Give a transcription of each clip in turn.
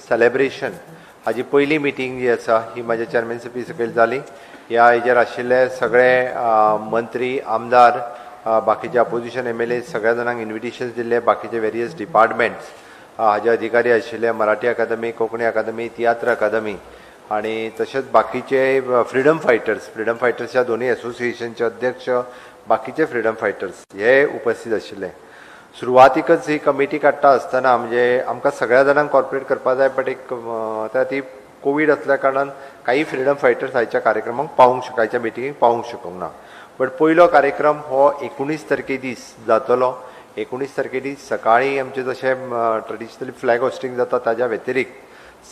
Celebration हाजी पयली meeting जी आसा ही म्हाज्या चेअरमॅनशिपी सकयल जाली. ह्या हेजेर आशिल्ले सगळे मंत्री, आमदार, बाकीचे अपोजिशन एमएलए सगळ्या जाणांक इन्विटेशन्स दिल्ले. बाकीचे वेरियस डिपार्टमेंट्स हाजे अधिकारी आशिल्ले, मराठी अकादमी, कोंकणी अकादमी, तियात्र अकादमी आनी तशेंच बाकीचे फ्रिडम फायटर्स, फ्रिडम फायटर्सच्या दोनूय एसोसिएशनचे अध्यक्ष, बाकीचे फ्रिडम फायटर्स हे उपस्थित आशिल्ले. सुरवातीकच ही कमिटी काडटा आसतना म्हणजे आमकां सगळ्या जाणांक कॉर्पोरेट करपा जाय, बट एक त्या ती कोवीड असल्या कारणान काही फ्रिडम फायटर्स आयच्या कार्यक्रमाक पावूंक शक आयच्या मिटिंगेक पावूंक शकूंक ना. बट पयलो कार्यक्रम हो 19 तारखे दीस जातलो. 19 तारखे दीस सकाळीं आमचें जशें ट्रेडिशनली फ्लॅग होस्टिंग जाता ताज्या व्यतिरिक्त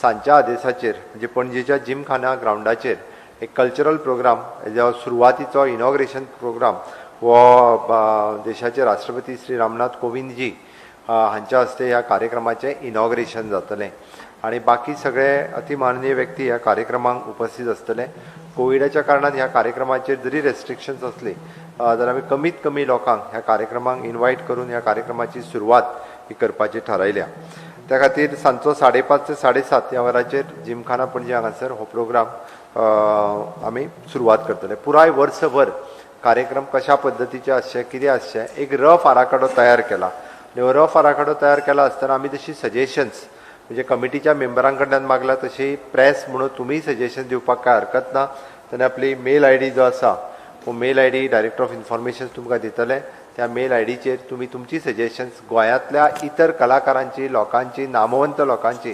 सांजच्या आदेसाचेर म्हणजे पणजेच्या जिमखाना ग्रावंडाचेर एक कल्चरल प्रोग्राम, जो सुरवातीचो इनॉग्रेशन प्रोग्राम हो देशाचे राष्ट्रपती श्री रामनाथ कोविंदजी हांच्या हस्ते ह्या कार्यक्रमाचें इनॉग्रेशन जातलें आनी बाकी सगळे अतिमाननीय व्यक्ती ह्या कार्यक्रमाक उपस्थित आसतले. कोविडाच्या कारणान ह्या कार्यक्रमाचेर जरी रेस्ट्रिक्शन्स आसली जाल्यार आमी कमीत कमी लोकांक ह्या कार्यक्रमाक इनवायट करून ह्या कार्यक्रमाची सुरवात ही करपाची थारायल्या. त्या खातीर सांजचो 5:30 ते 7:30 ह्या वराचेर जिमखाना पणजे हांगासर हो प्रोग्राम आमी सुरवात करतले. पुराय वर्सभर कार्यक्रम कशा पद्दतीचे आसचे, कितें आसचें, एक रफ आराखडो तयार केला आनी हो रफ आराखडो तयार केला आसतना आमी तशी सजेशन्स म्हणजे कमिटीच्या मेंबरां कडल्यान मागला, तशी प्रेस म्हणून तुमी सजेशन दिवपाक कांय हरकत ना. तेन्ना आपली मेल I D जो आसा हो mail I D director of information तुमकां दितले. त्या मेल I डीचेर तुमी तुमची सजेशन्स गोंयांतल्या इतर कलाकारांची, लोकांची, नामवंत लोकांची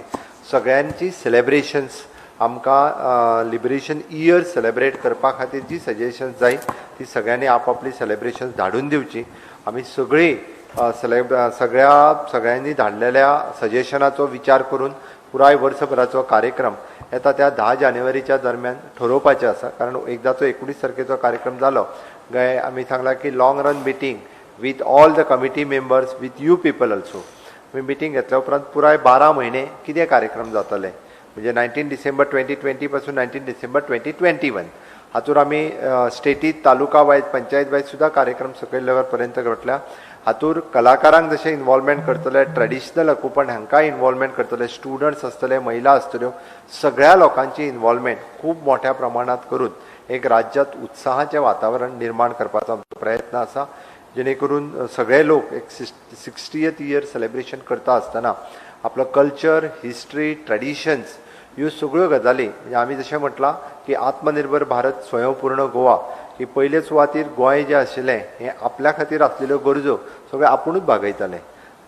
सगळ्यांची सेलेब्रेशन्स आमकां लिबरेशन इयर सेलेब्रेट करपा खातीर जी सजेशन्स जाय ती सगळ्यांनी आपापली सेलेब्रेशन्स धाडून दिवची. आमी सगळीं सगळ्यांनी धाडलेल्या सजेशनाचो विचार करून पुराय वर्सभराचो कार्यक्रम येता त्या 10 जानेवारीच्या दरम्यान ठरोवपाचें आसा. कारण एकदांचो 19 तारखेचो कार्यक्रम जालो काय आमी सांगला की long run meeting with all the committee members with you people also. आमी मिटींग घेतल्या उपरांत पुराय 12 म्हयने कितें कार्यक्रम जातले म्हणजे 19 डिसेंबर 2020 पासून 19 डिसेंबर 2021 हातूर आमी स्टेटीत तालुका वायज, पंचायत वायज सुद्दां कार्यक्रम सकयल लेवल पर्यंत घडल्या. हातूर कलाकारांक जशें इन्वॉल्वमेंट करतले, ट्रेडिशनल अकुपण हांकां इन्वॉल्वमेंट करतले, स्टुडंट्स आसतले, महिला आसतल्यो, सगळ्या लोकांची इन्वॉल्वमेंट खूब मोठ्या प्रमाणांत करून एक राज्यांत उत्साहाचें वातावरण निर्माण करपाचो आमचो प्रयत्न आसा, जेणे करून सगळे लोक एक 60th year celebration करता आसतना आपलो कल्चर, हिस्ट्री, ट्रेडिशन्स ह्यो सगळ्यो गजाली म्हणजे आमी जशें म्हटलां की आत्मनिर्भर भारत, स्वयंपूर्ण गोवा ही पयले सुवातीर गोंय जें आशिल्लें हें आपल्या खातीर आसलेल्यो गरजो सगळ्यो आपुणूच भागयतालें.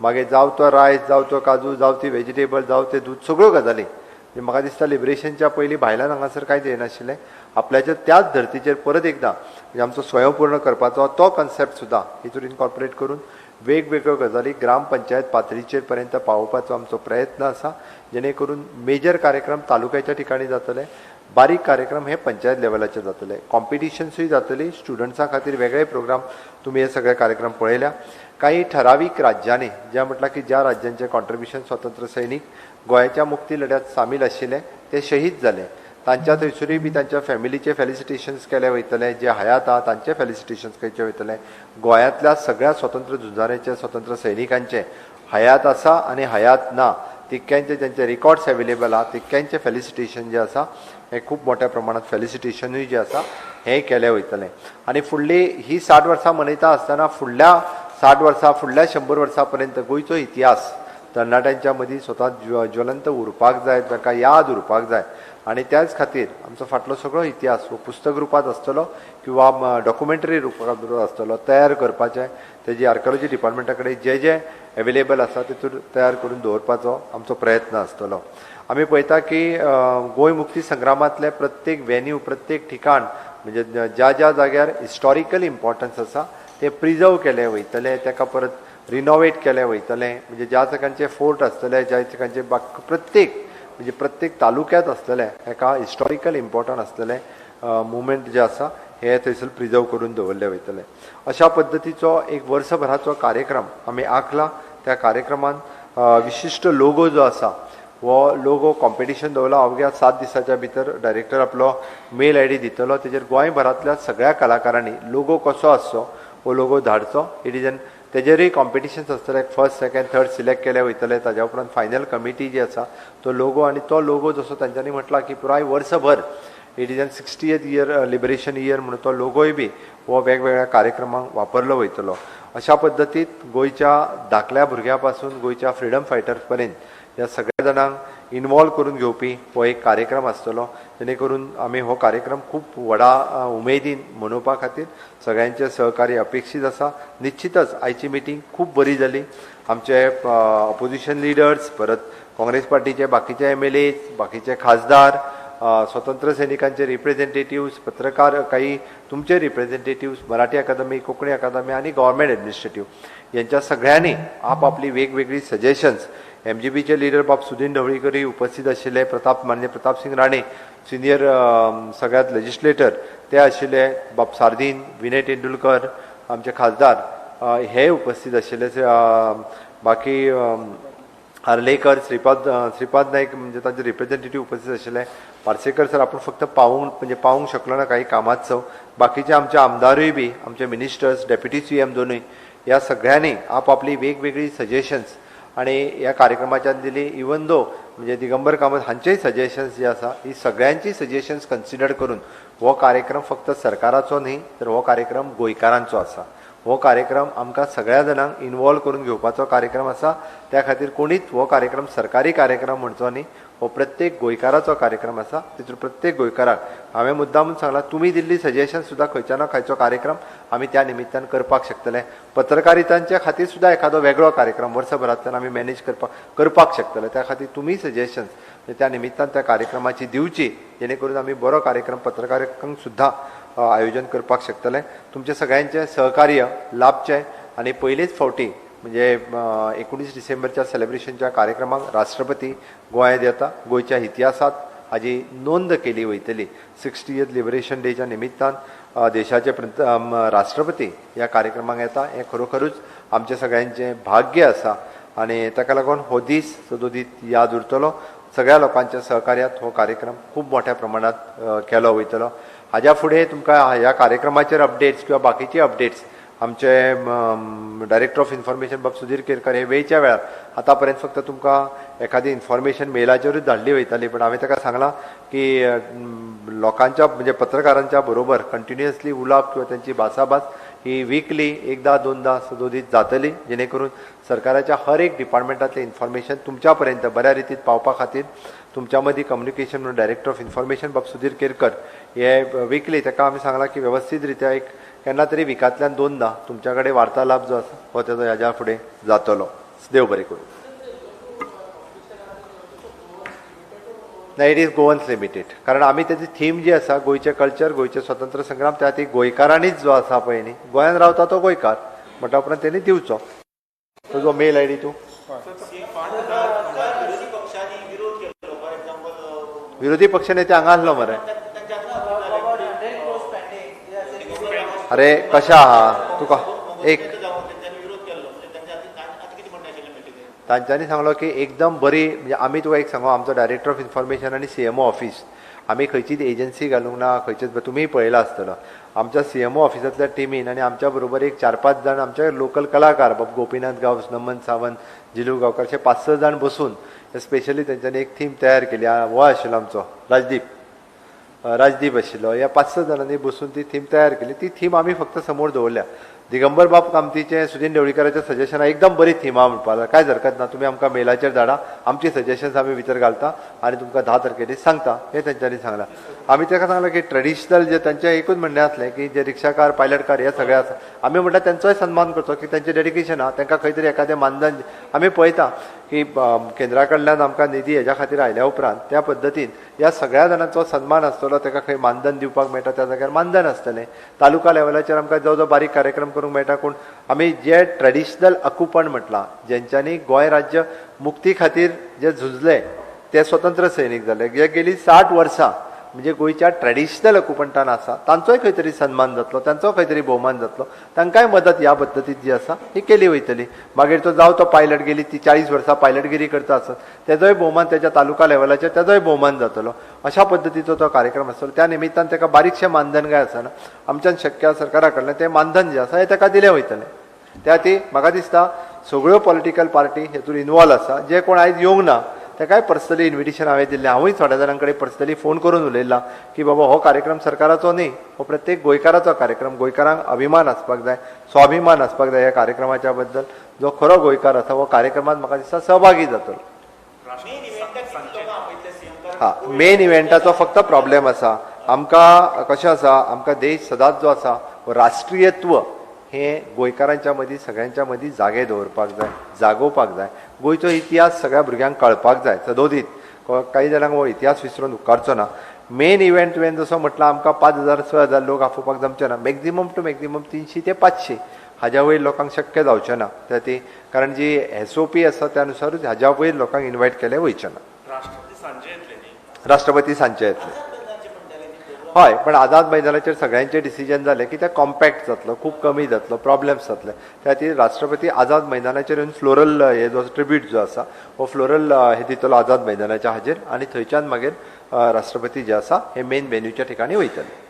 मागीर जावं तो रायस, जावं तो काजू, जावं ती वेजिटेबल, जावं तें दूद, सगळ्यो गजाली. म्हणजे म्हाका दिसता लिबरेशनच्या पयलीं भायल्यान हांगासर कांयच येनाशिल्लें. आपल्याच्या त्याच धर्तीचेर परत एकदां म्हणजे आमचो स्वयंपूर्ण करपाचो तो कन्सेप्ट सुद्दां हितून इनकॉर्पोरेट करून वेगवेगळ्यो गजाली ग्रामपंचायत पातळीचेर पर्यंत पावोवपाचो आमचो प्रयत्न आसा, जेणे करून मेजर कार्यक्रम तालुक्याच्या ठिकाणी जातले, बारीक कार्यक्रम हे पंचायत लेवलाचेर जातले, कॉम्पिटिशन्सूय जातली, स्टुडंट्सां खातीर वेगळे प्रोग्राम. तुमी हे सगळे कार्यक्रम पळयल्या. काही ठरावीक राज्यांनी ज्या म्हटलां की ज्या राज्यांचे कॉन्ट्रिब्युशन स्वतंत्र सैनीक गोंयाच्या मुक्ती लढ्यात सामील आशिल्ले ते शहीद जाले, तांच्या थंयसरूय बी तांच्या फॅमिलीचे फेलिसिटेशन्स केले वयतले, जे हयात आहा तांचे फेलिसिटेशन्स करचे वयतले. गोंयांतल्या सगळ्या स्वतंत्र झुजाऱ्यांचे, स्वतंत्र सैनिकांचे हयात आसा आनी हयात ना तितक्यांचे ज्यांचे रिकॉर्ड्स अवेलेबल आहा तितक्यांचे फेलिसिटेशन जे आसा हें खूब मोठ्या प्रमाणात फेलिसिटेशनूय जें आसा हें केलें वयतलें. आनी फुडली ही 60 वर्सां मनयता आसतना फुडल्या 60 वर्सां, फुडल्या 100 वर्सां पर्यंत गोंयचो इतिहास तरणाट्यांच्या मदीं स्वता ज्वलंत उरपाक जाय, तांकां याद उरपाक जाय. आनी त्याच खातीर आमचो फाटलो सगळो इतिहास हो पुस्तक रुपांत आसतलो किंवा डॉक्युमेंटरी रुपांत आसतलो तयार करपाचें, तेजी आर्किओलॉजी डिपार्टमेंटा कडेन जे जे एवेलेबल आसा तेतूर तयार करून दवरपाचो आमचो प्रयत्न आसतलो. आमी पळयता की गोंय मुक्ती संग्रामांतले प्रत्येक वेन्यू, प्रत्येक ठिकाण म्हणजे ज्या ज्या जाग्यार हिस्टॉरिकल इम्पॉर्टन्स आसा ते प्रिजर्व केले वयतले, ताका परत रिनोवेट केले वयतले. म्हणजे ज्या जाग्यांचे फोर्ट आसतले, ज्या ठिकाणचे प्रत्येक म्हणजे प्रत्येक तालुक्यात आसतले हेका हिस्टॉरिकल इम्पॉर्टंट आसतले मुवमेंट जे आसा हे थंयसर प्रिजर्व करून दवरले वयतले. अशा पद्दतीचो एक वर्सभराचो कार्यक्रम आमी आंखला. त्या कार्यक्रमान विशिश्ट लोगो जो आसा हो लोगो कॉम्पिटिशन दवरला. अवघ्या 7 दिसाच्या भितर डायरेक्टर आपलो मेल I D दितलो, तेजेर गोंयभरांतल्या सगळ्या कलाकारांनी लोगो कसो आसचो हो लोगो धाडचो. It is an तेजेरूय कॉम्पिटिशन्स आसतले, फर्स्ट सेकंड थर्ड सिलेक्ट केले वयतले. ताज्या उपरांत फायनल कमिटी जी आसा तो लोगो, आनी तो लोगो जसो तांच्यांनी म्हटला की पुराय वर्सभर it is an 60th year liberation year म्हणून तो लोगोय बी हो वेगवेगळ्या कार्यक्रमांक वापरलो वयतलो. अशा पद्दतीत गोंयच्या धाकल्या भुरग्या पासून गोंयच्या फ्रिडम फायटर्स पर्यंत ह्या सगळ्या जाणांक इनवॉल्व करून घेवपी हो एक कार्यक्रम आसतलो, जेणे करून आमी हो कार्यक्रम खूब व्हडा उमेदीन मनोवपा खातीर सगळ्यांचे सहकार्य अपेक्षीत आसा. निश्चितच आयची मिटींग खूब बरी जाली. आमचे ऑपोजिशन लिडर्स, परत काँग्रेस पार्टीचे बाकीचे MLA, बाकीचे खासदार, स्वतंत्र सैनिकांचे रिप्रेझेंटेटिव्स, पत्रकार, काही तुमचे रिप्रेझेंटेटिव्स, मराठी अकादमी, कोंकणी अकादमी आनी गव्हर्मेंट एडमिनिस्ट्रेटिव्ह यांच्या सगळ्यांनी आपआपली वेगवेगळी सजेशन्स, MGBचे लिडर बाब सुदीन ढवळीकरय उपस्थित आशिल्ले, माननीय प्रतापसिंग राणे सिनियर सगळ्यात लेजिस्लेटर ते आशिल्ले, बाब सार्दीन, विनय तेंडुलकर आमचे खासदार हे उपस्थित आशिल्ले, बाकी आर्लेकर, श्रीपाद नाईक म्हणजे तांचे रिप्रेझेंटेटिव्ह उपस्थित आशिल्ले. पार्सेकर सर आपूण फक्त पावूंक शकलो ना काही कामाचो. बाकीचे आमचे आमदारूय बी, आमचे मिनिस्टर्स, डेप्युटी CM दोनूय, ह्या सगळ्यांनी आपआपली वेगवेगळी सजेशन्स आनी ह्या कार्यक्रमाच्यान दिली. इवन दो म्हणजे दिगंबर कामत हांचेय सजेशन्स जे आसा, ही सगळ्यांची सजेशन्स कन्सिडर करून हो कार्यक्रम फक्त सरकाराचो न्ही तर हो कार्यक्रम गोंयकारांचो आसा. हो कार्यक्रम आमकां सगळ्या जाणांक इनवॉल्व करून घेवपाचो कार्यक्रम आसा. त्या खातीर कोणीच हो कार्यक्रम सरकारी कार्यक्रम म्हणचो न्ही, हो प्रत्येक गोंयकाराचो कार्यक्रम आसा. तितून प्रत्येक गोंयकाराक हांवें मुद्दामून सांगलां, तुमी दिल्ली सजेशन सुद्दां खंयच्या ना खंयचो कार्यक्रम आमी त्या निमित्तान करपाक शकतले. पत्रकारितांच्या खातीर सुद्दां एखादो वेगळो कार्यक्रम वर्सभरांतल्यान आमी मॅनेज करपाक शकतले. त्या खातीर तुमी सजेशन्स त्या निमित्तान त्या कार्यक्रमाची दिवची, जेणे करून आमी बरो कार्यक्रम पत्रकारांक सुद्दां आयोजन करपाक शकतले. तुमचे सगळ्यांचें सहकार्य लाभचें आनी पयलेच फावटी म्हणजे 19 डिसेंबरच्या सेलिब्रेशनच्या कार्यक्रमाक राष्ट्रपती गोंयांत येता. गोंयच्या इतिहासांत हाजी नोंद केली वयतली. 60th liberation डेच्या निमित्तान देशाचे राष्ट्रपती ह्या कार्यक्रमाक येता, हें खरोखरूच आमचें सगळ्यांचें भाग्य आसा आनी ताका लागून हो दीस सदोदीत याद उरतलो. सगळ्या लोकांच्या सहकार्यात हो कार्यक्रम खूब मोठ्या प्रमाणात केलो वयतलो. हाज्या फुडें तुमकां ह्या कार्यक्रमाचेर अपडेट्स किंवा बाकीचे अपडेट्स आमचे डायरेक्टर ऑफ इन्फॉर्मेशन बाब सुधीर केरकर हे वेळच्या वेळार, आतां पर्यंत फक्त तुमकां एखादी इन्फॉर्मेशन मेलाचेरूच धाडली वयताली, पण हांवें ताका सांगलां की लोकांच्या म्हणजे पत्रकारांच्या बरोबर कंटिन्युअसली उलोवप किंवा त्यांची भासाभास ही विकली एकदा दोनदा सदोदीत जातली, जेणे करून सरकाराच्या हर एक डिपार्टमेंटांतलें इन्फॉर्मेशन तुमच्या पर्यंत बऱ्या रितीन पावपा खातीर तुमच्या मदीं कम्युनिकेशन म्हणून डायरेक्टर ऑफ इन्फॉर्मेशन बाब सुधीर केरकर हे विकली ताका आमी सांगलां की वेवस्थीत रित्या एक केन्ना तरी विकांतल्यान दोनदा तुमच्या कडेन वार्तालाप जो आसा हो तेजो ह्याच्या फुडें जातलो. देव बरें करूं. ना, it is Goans limited, कारण आमी तेजी थीम जी आसा गोंयचें कल्चर, गोंयचें स्वतंत्र संग्राम, त्या खातीर गोंयकारांनीच जो आसा पळय न्ही, गोंयान रावता तो गोंयकार म्हटल्या उपरांत तेणी दिवचो. तुजो मेल आयडी तूं विरोधी पक्ष नेते हांगा आसलो मरे. अरे कशें आहा तुका एक तांच्यांनी सांगलो की एकदम बरी, म्हणजे आमी तुका एक सांगू, आमचो डायरेक्टर ऑफ इन्फॉर्मेशन आनी CMO office, आमी खंयचीच एजन्सी घालूंक ना, खंयचेच तुमीय पळयलां आसतलो. आमच्या CMO ऑफिसांतल्या टिमीन आनी आमच्या बरोबर एक 4-5 जाण आमचे लोकल कलाकार, बाब गोपीनाथ गांवस, नमन सावंत, जिलू गांवकर, अशे 5-6 जाण बसून स्पेशली तेंच्यांनी एक थीम तयार केली. हो आशिल्लो आमचो राजदीप आशिल्लो. ह्या 5-6 जाणांनी बसून ती थीम तयार केली. ती थीम आमी फक्त समोर दवरल्या. दिगंबर बाब कामतीचें, सुदीन ढवळीकराचें सजेशन एकदम बरी थीम आहा म्हणपाक लागलो, कांयच हरकत ना, तुमी आमकां मेलाचेर धाडा, आमची सजेशन्स आमी भितर घालता आनी तुमकां 10 तारखेर सांगता, हें तेंच्यांनी सांगलां. आमी ताका सांगलां की ट्रेडिशनल जे तांचें एकूच म्हणणें आसलें की जे रिक्षाकार, पायलटकार हे सगळे आसा, आमी म्हणल्यार तेंचोय सन्मान करचो की तेंचें डेडिकेशन आहा, तांकां खंय तरी एखादें मानधन. आमी पळयता की केंद्रा कडल्यान आमकां निधी हेज्या खातीर आयल्या उपरांत त्या पद्दतीन ह्या सगळ्या जाणांचो सन्मान आसतलो, ताका खंय मानधन दिवपाक मेळटा त्या जाग्यार मानधन आसतलें. तालुका लेवलाचेर आमकां जो जो बारीक कार्यक्रम करूंक मेळटा. कोण आमी जे ट्रेडिशनल अकुपण म्हटलां, जेंच्यांनी गोंय राज्य मुक्ती खातीर जे झुजले ते स्वतंत्र सैनीक जाले, जे गेली 60 वर्सां म्हणजे गोंयच्या ट्रेडिशनल अकुपंटान आसा, तांचोय खंय तरी सन्मान जातलो, तांचो खंय तरी भोवमान जातलो, तांकांय मदत ह्या पद्दतीत जी आसा ही केली वयतली. मागीर तो जावं तो पायलट गेली ती 40 वर्सां पायलटगिरी करता आसत, तेजोय भोवमान तेच्या तालुका लेवलाचेर तेजोय भोवमान जातलो. अशा पद्दतीचो तो कार्यक्रम आसतलो. त्या निमित्तान ताका बारीकशें मानधन काय आसना आमच्यान शक्य सरकारा कडल्यान तें मानधन जें आसा हें ताका दिलें वयतलें. त्या खातीर म्हाका दिसता सगळ्यो पॉलिटिकल पार्टी हेतून इनवॉल्व आसा. जे कोण आयज येवंक ना तेकाय पर्सनली इन्विटेशन हांवें दिल्लें. हांवूय थोड्या जाणां कडेन पर्सनली फोन करून उलयलां की बाबा हो कार्यक्रम सरकाराचो न्ही, हो प्रत्येक गोंयकाराचो कार्यक्रम. गोंयकारांक अभिमान आसपाक जाय, स्वाभिमान आसपाक जाय ह्या कार्यक्रमाच्या बद्दल. जो खरो गोंयकार आसा हो कार्यक्रमात म्हाका दिसता सहभागी जातलो. हा, मेन इव्हेंटाचो फक्त प्रॉब्लेम आसा. आमकां कशें आसा, आमकां देश सदांच जो आसा राष्ट्रीयत्व हें गोंयकारांच्या मदीं सगळ्यांच्या मदीं जागे दवरपाक जाय, जागोवपाक जाय. गोंयचो इतिहास सगळ्या भुरग्यांक कळपाक जाय सदोदीत. काही जाणांक हो इतिहास विसरून उपकारचो ना. मेन इव्हेंट तुवें जसो म्हटलां आमकां 5,000 6,000 लोक आफोवपाक जमचे ना. मॅक्झिमम टू मॅक्झिमम 300 ते 500, हाज्या वयर लोकांक शक्य जावचें ना. त्या ती कारण जी SOP आसा त्या नुसारूच हाज्या वयर लोकांक इन्वायट केलें वयचें ना. राष्ट्रपती सांजे येतले. हय, पण आझाद मैदानाचेर सगळ्यांचे डिसिजन जालें की ते कॉम्पॅक्ट जातलो, खूब कमी जातलो, प्रॉब्लेम्स जातले. त्या खातीर राष्ट्रपती आझाद मैदानाचेर येवन फ्लोरल हे जो ट्रिब्यूट जो आसा हो फ्लोरल हे दितलो आझाद मैदानाच्या हाजेर आनी थंयच्यान मागीर राष्ट्रपती जे आसा हे मेन वेन्यूच्या ठिकाणी वयतले.